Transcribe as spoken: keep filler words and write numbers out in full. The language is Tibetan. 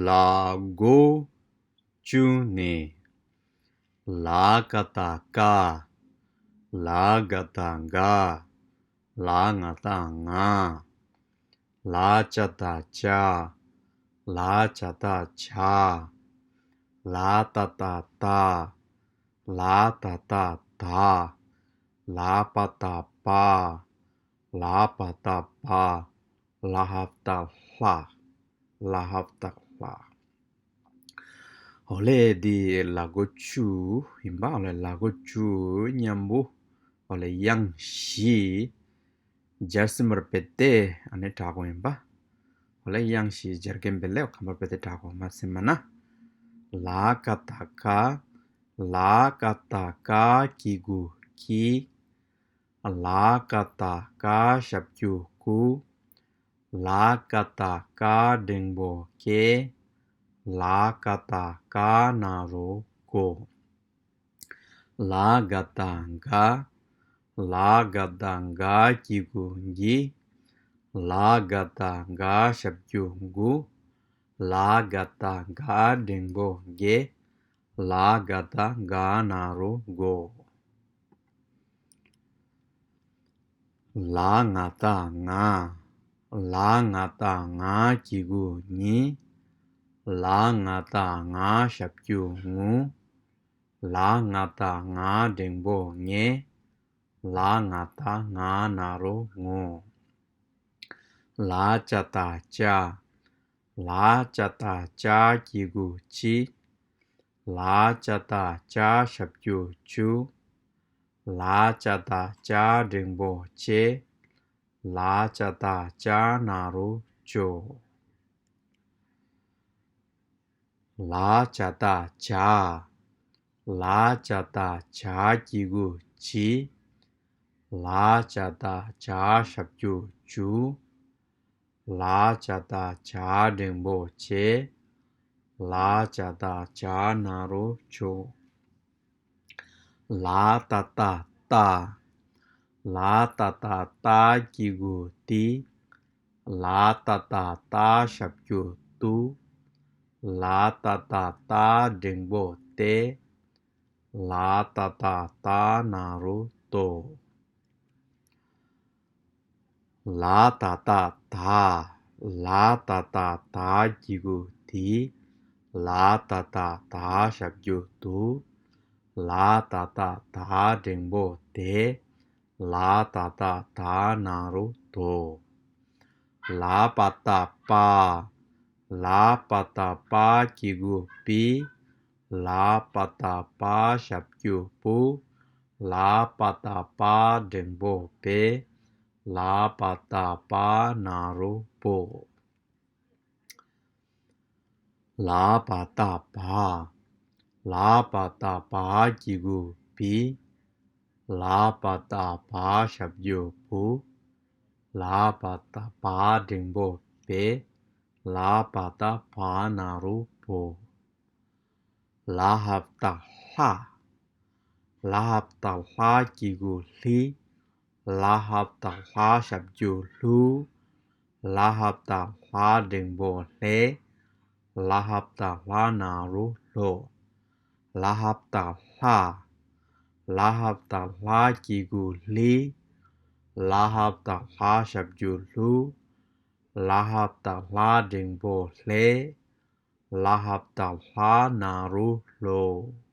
ལ་མགོ་བཅུ་ནས། ལ་ག་བཏགས་ལྐ། ལ་ག་བཏགས་ལྐ། ལ་ང་བཏགས་ལྔ། ལ་ཅ་བཏགས་ལྕགས། ལ་ཇ་བཏགས་ལྗགས། ལ་ཏ་བཏགས་ལྟ། ལ་ད་བཏགས་ལྡ། ལ་པ་བཏགས་ལྤགས། ལ་བ་བཏགས་ལྦ། ལ་ཧ་བཏགས་ལྷ། ལ་ཧ་བཏགས་ལྷ། འོ་ལེ། འདི་ལ་མགོ་བཅུ་ཡིན་པ། འོ་ལེ། ལ་མགོ་བཅུ་མཉམ་པོ། འོ་ལེ། དབྱངས་བཞི་སྦྱར་ཟིན་པར་འབད་དེ་ཨ་ནི་བྲིས་དགོས་ཡིན་པ། འོ་ལེ། དབྱངས་བཞི་སྦྱར་མཁན་འབད་ལེ་ཁམས་པར་འབད་དེ་བྲིས་དགོས། མ་ཟིན་མ་ན། ལ་ག་བཏགས་ལྐ། ལ་ག་བཏགས་ལྐ་གི་གུ་ལྐི། ལ་ག་བཏགས་ལྐ་ཞབས་ཀྱུ་ལྐུ། ལ་ག་བཏགས་ལྐ་འགྲེང་བུ་ལྐེ། ལ་ག་བཏགས་ལྐ་ན་རོ་ལྐོ། ལ་ག་བཏགས་ལྒ། ལ་ག་བཏགས་ལྒ་གི་གུ་ལྒི། ལ་ག་བཏགས་ལྒ་ཞབས་ཀྱུ་ལྒུ། ལ་ག་བཏགས་ལྒ་འགྲེང་བུ་ལྒེ། ལ་ག་བཏགས་ལྒ་ན་རོ་ལྒོ། ལ་ང་བཏགས་ལྔ། ལ་ང་བཏགས་ལྔ་གི་གུ་ལྔི། ལ་ང་བཏགས་ལྔ་ཞབས་ཀྱུ་ལྔུ། ལ་ང་བཏགས་ལྔ་འགྲེང་བུ་ལྔེ། ལ་ང་བཏགས་ལྔ་ན་རོ་ལྔོ། ལ་ཅ་བཏགས་ལྕགས། ལ་ཅ་བཏགས་ལྕགས་གི་གུ་ལྕི། ལ་ཅ་བཏགས་ལྕགས་ཞབས་ཀྱུ་ལྕུ། ལ་ཅ་བཏགས་ལྕགས་འགྲེང་བུ་ལྕེ། ལ་ཅ་བཏགས་ལྕགས་ན་རོ་ལྕོ། ལ་ཇ་བཏགས་ལྗགས། ལ་ཇ་བཏགས་ལྗགས་ཀྱི་གུ་ལྗི། ལ་ཇ་བཏགས་ལྗགས་ཞབས་ཀྱུ་ལྗུ། ལ་ཇ་བཏགས་ལྗགས་འགྲེང་བུ་ལྗེ། ལ་ཇ་བཏགས་ལྗགས་ན་རོ་ལྗོ། ལ་ཏ་བཏགས་ལྟ། ལ་ཏ་བཏགས་ལྟ་གི་གུ་ལྟི། ལ་ཏ་བཏགས་ལྟ་ཞབས་ཀྱུ་ལྟུ། ལ་ཏ་བཏགས་ལྟ་འགྲེང་བུ་ལྟེ། ལ་ཏ་བཏགས་ལྟ་ན་རོ་ལྟོ། ལ་ད་བཏགས་ལྡ། ལ་ད་བཏགས་ལྡ་གི་གུ་ལྡི། ལ་ད་བཏགས་ལྡ་ཞབས་ཀྱུ་ལྡུ། ལ་ད་བཏགས་ལྡ་འགྲེང་བུ་ལྡེ། ལ་ད་བཏགས་ལྡ་ན་རོ་ལྡོ། ལ་པ་བཏགས་ལྤ། ལ་པ་བཏགས་ལྤ་གི་གུ་ལྤི། ལ་པ་བཏགས་ལྤ་ཞབས་ཀྱུ་ལྤུ། ལ་པ་བཏགས་ལྤ་འགྲེང་བུ་ལྤེ། ལ་པ་བཏགས་ལྤ་ན་རོ་ལྤོ། ལ་བ་བཏགས་བ། ལ་བ་བཏགས་བ་གི་གུ་བི། ལ་བ་བཏགས་བ་ཞབས་ཀྱུ་བུ། ལ་བ་བཏགས་བ་འགྲེང་བུ་བེ། ལ་བ་བཏགས་བ་ན་རོ་བོ། ལ་ཧ་བཏགས་ལྷ། ལ་ཧ་བཏགས་ལྷ་གི་གུ་ལྷི། ལ་ཧ་བཏགས་ལྷ་ཞབས་ཀྱུ་ལྷུ། ལ་ཧ་བཏགས་ལྷ་འགྲེང་བུ་ལྷེ། ལ་ཧ་བཏགས་ལྷ་ན་རོ་ལྷོ། ལ་ཧ་བཏགས་ལྷ། ལ་ཧ་བཏགས་ལྷ་གི་གུ་ལྷི། ལ་ཧ་བཏགས་ལྷ་ཞབས་ཀྱུ་ལྷུ། ལ་ཧ་བཏགས་ལྷ་འགྲེང་བུ་ལྷེ། ལ་ཧ་བཏགས་ལྷ་ན་རོ་ལྷོ།